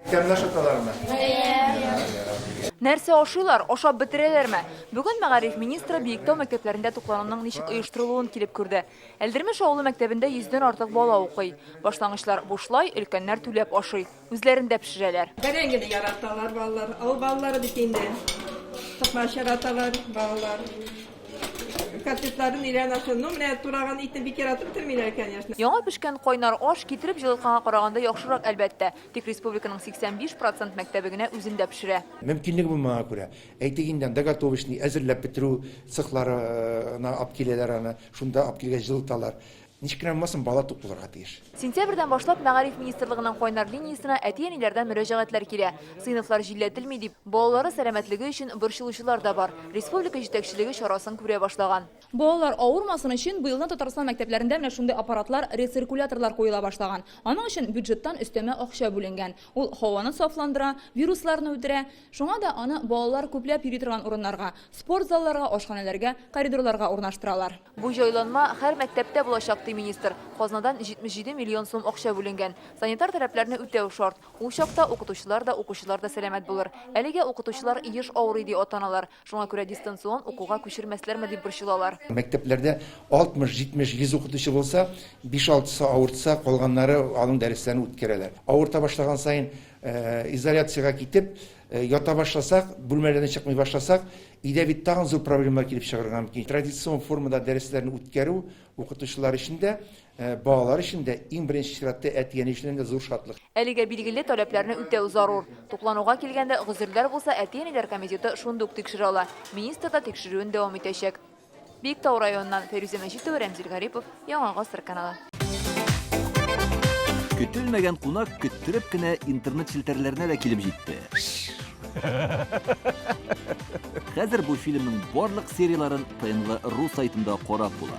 Тәмле ашаталармы? Нәрсә ашыйлар, ашап бетерәләрме? Бүген мәгариф министры Биектау мәктәпләрендә туклануның ничек оештырылуын килеп күрде. Әлдермеш авылы мәктәбендә йөздән артык бала укый. Башлангычлар бушлай, өлкәннәр түләп ашый. Үзләрендә пешерәләр. Бәрәңгене яраталар балалар. Авыл балалары бит инде. Токмач яраталар балалар. Котлетларын өйрән ашый. Ну, менә тураган итне бик яратып бетермиләр, конечно. Яңа пешкән кайнар аш китереп җылытканга караганда яхшырак, әлбәттә. Тик республиканың 85 процент мәктәбе генә үзендә пешерә. Мөмкинлеге булмаганга күрә, әйтик инде, анда готовочный, әзерләп бетерү цехларына алып киләләр аны, шунда алып килгәч җылыталар. Ничек кенә булмасын, бала тук булырга тиеш. Сентябрьдән башлап Мәгариф министрлыгының кайнар линиясенә әти-әниләрдән мөрәҗәгатьләр килә. Сыйныфлар җилләтелми дип, балалары сәламәтлеге өчен борчылучылар да бар. Республика җитәкчелеге чарасын күрә башлаган. Балалар авырмасын өчен быелдан Татарстан мәктәпләрендә менә шундый аппаратлар, рециркуляторлар куела башлаган. Аның өчен бюджеттан өстәмә акча бүленгән. Ул һаваны сафландыра, вирусларны үтерә. Шуңа да аны балалар күпләп йөри торган урыннарга, спорт залларга, ашханәләргә, коридорларга урнаштыралар. Бу җайланма һәр мәктәптә булачак, ди министр. Казнадан 77 миллион сум акча бүленгән. Санитар таләпләрне үтәү шарт. Ул чакта укытучылар да, укучылар да сәламәт булыр. Әлегә укытучылар еш авырый, ди ата-аналар. Шуңа күрә дистанцион укуга күчермәсләрме дип борчылалар. Мәктәпләрдә 60, 70, 100 укытучы булса, биш-алтысы авыртса, калганнары аның дәресләрен үткәрәләр. Авырта башлаган саен изоляциягә китеп, ята башласак, бүлмәләрдән чыкмый башласак, өйдә бит тагын зур проблемалар килеп чыгарга мөмкин. Традицион формада дәресләрне үткәрү укытучылар өчен дә, Балалар өчен дә, иң беренче чиратта әти-әни өчен дә зур шатлык. Әлегә билгеле таләпләрне үтәү зарур. Туклануга килгәндә, гозерләр булса, әти-әниләр комитеты шундук тикшерә ала. Министр да тикшерүен дәвам итәчәк. Биектау районыннан Фәйрүзә Мәҗитова, Рәмзил Гарипов, Яңа гасыр каналы. Көтелмәгән кунак көттереп кенә интернет челтәрләренә дә килеп җитте. Хәзер бу фильмның барлык серияләрен ТНВ ру сайтында карап була.